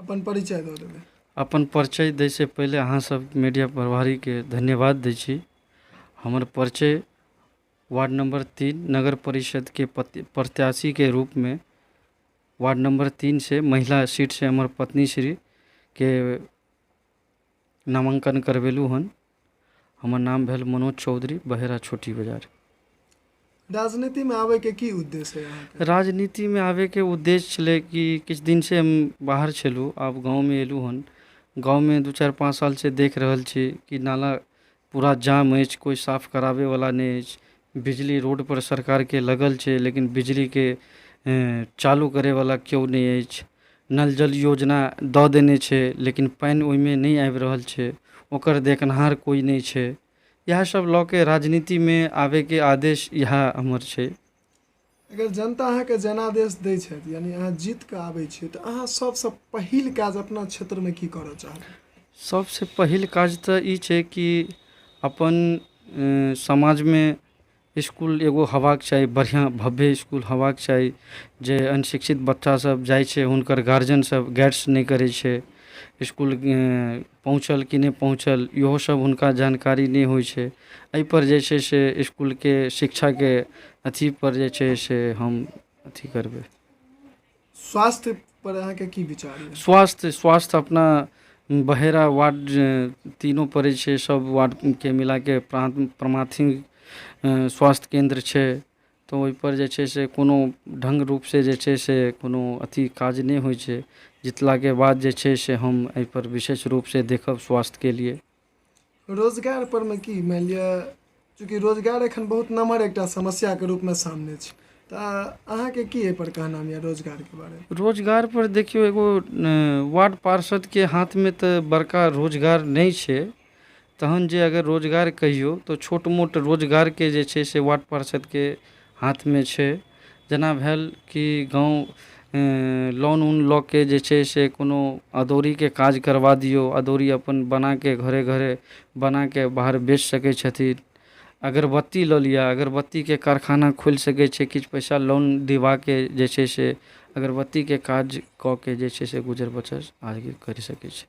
अपन परिचय दऽ देबै। अपन परिचय दैसँ पहिले अहाँसभ मीडिया प्रभारीके धन्यवाद दै छी। हमर परिचय वार्ड नम्बर 3 नगर परिषदके प्रत्याशीके रूपमे वार्ड नम्बर 3सँ महिला सीटसँ हमर पत्नी श्रीके नामाङ्कन करबेलहुँ हन। हमर नाम भेल मनोज चौधरी, बहेरा छोटी बाजार। राजनीतिमे आबैके की उद्देश्य है अहाँके? राजनीतिमे आबैके उद्देश्य छलै कि किछु दिनसँ हम बाहर छलहुँ, आब गाँवमे एलहुँ हन। गाँवमे 2 4 5 सालसँ देख रहल छी कि नाला पूरा जाम अछि, कोइ साफ कराबैवला नहि अछि। बिजली रोडपर सरकारके लगल छै, लेकिन बिजलीके चालू करैवला केओ नहि अछि। नल जल योजना दऽ देने छै, लेकिन पानि ओहिमे नहि आबि रहल छै, ओकर देखनिहार कोइ नहि छै। इएह सब लऽ के राजनीतिमे आबैके आदेश इएह हमर छै। अगर जनता अहाँके जनादेश दै छथि, यानी अहाँ जीत कऽ आबै छियै, तऽ अहाँ सबसँ पहिल काज अपना क्षेत्रमे की करऽ चाहबै? सबसँ पहिल काज तऽ ई छै कि अपन समाजमे इसकुल एगो हेबाक चाही, बढ़िआँ भव्य इसकुल हेबाक चाही। जे अनशिक्षित बच्चासभ जाइ छै, हुनकर गार्जियनसभ गाइड्स नहि करै छै। इसकुल पहुँचल कि नहि पहुँचल, इहोसब हुनका जानकारी नहि होइ छै। एहिपर जे छै से इसकुलके शिक्षाके अथीपर जे छै से हम अथी करबै। स्वास्थ्य पर अहाँके की विचार यऽ? स्वास्थ्य अपना बहेरा वार्ड तीनो पड़ै छै, सब वार्डके मिलाके प्राथमिक स्वास्थ्य केन्द्र छै, तऽ ओहिपर जे छै से कोनो ढङ्ग रूपसँ जे छै से कोनो अथी काज नहि होइ छै। जितलाके बाद जे छै से हम एहिपर विशेष रूपसँ देखब स्वास्थ्यके लिए। रोजगार परमे की मानि लिअ, चूँकि रोजगार एखन बहुत नमहर एकटा समस्याके रूपमे सामने छै, तऽ अहाँके की एहिपर कहनाम यऽ रोजगारके बारेमे? रोजगार पर देखियौ, एगो वार्ड पार्षदके हाथमे तऽ बड़का रोजगार नहि छै। तहन जे अगर रोजगार कहियौ तऽ छोट मोट रोजगारके जे छै से वार्ड पार्षदके हाथमे छै। जेना भेल कि गाँव लोन उन लऽ के जे छै से कोनो अदौरीके काज करबा दियौ, अदौरी अपन बनाके घरे घरे बनाके बाहर बेच सकै छथिन। अगरबत्ती लऽ लिअ, अगरबत्तीके कारखाना खोलि सकै छै। किछु पैसा लोन दिवाके जे छै से अगरबत्तीके काज कऽ के जे छै से गुजर बसर आगे करि सकै छै।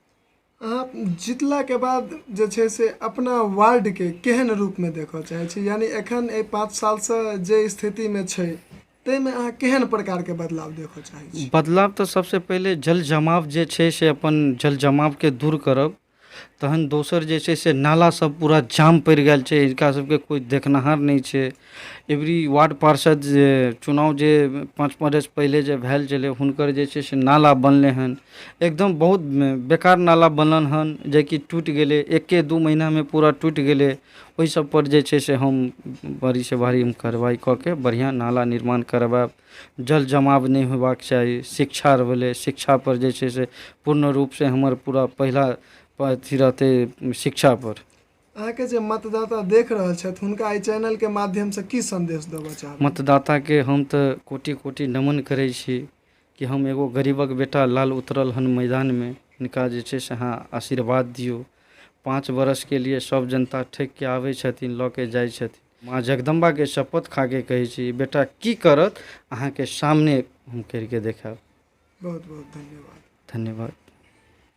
अहाँ जितलाके बाद जे छै से अपना वार्डके केहन रूपमे देखऽ चाहै छी, यानी एखन एहि 5 सालसँ जे स्थितिमे छै ताहिमे अहाँ केहन प्रकारके बदलाव देखऽ चाहै छी? बदलाव तऽ सबसँ पहिले जल जमाव जे छै से अपन जल जमावके दूर करब। तहन दोसर जे छै से नाला सब पूरा जाम पड़ि गेल छै, हिनका सबके कोइ देखनिहार नहि छै। एवरी वार्ड पार्षद जे चुनाव जे 5 बरस पहिले जे भेल छलै, हुनकर जे छै से नाला बनलै हन, एकदम बहुत बेकार नाला बनल हन, जेकि टूटि गेलै, एके 2 महीनामे पूरा टूटि गेलै। ओहि सबपर जे छै से हम बड़ीसँ भारी हम कार्रवाइ कऽ के बढ़िआँ नाला निर्माण करबायब। जल जमाव नहि होयबाक चाही। शिक्षा भेलै, शिक्षापर जे छै से पूर्ण रूपसँ हमर पूरा पहिला अथी रहतै शिक्षापर। अहाँके जे मतदाता देख रहल छथि, हुनका एहि चैनलके माध्यमसँ की सन्देश देबऽ चाहबै? मतदाताके हम तऽ कोटि कोटि नमन करै छी कि हम एगो गरीबक बेटा लाल उतरल हन मैदानमे, हिनका जे छै से अहाँ आशीर्वाद दियौ। 5 बरसके लिए सब जनता ठकिके आबै छथिन, लऽ के जाइ छथिन। माँ जगदम्बाके शपथ खाके कहै छी, बेटा की करत अहाँके सामने हम करिके देखायब। बहुत बहुत धन्यवाद। धन्यवाद।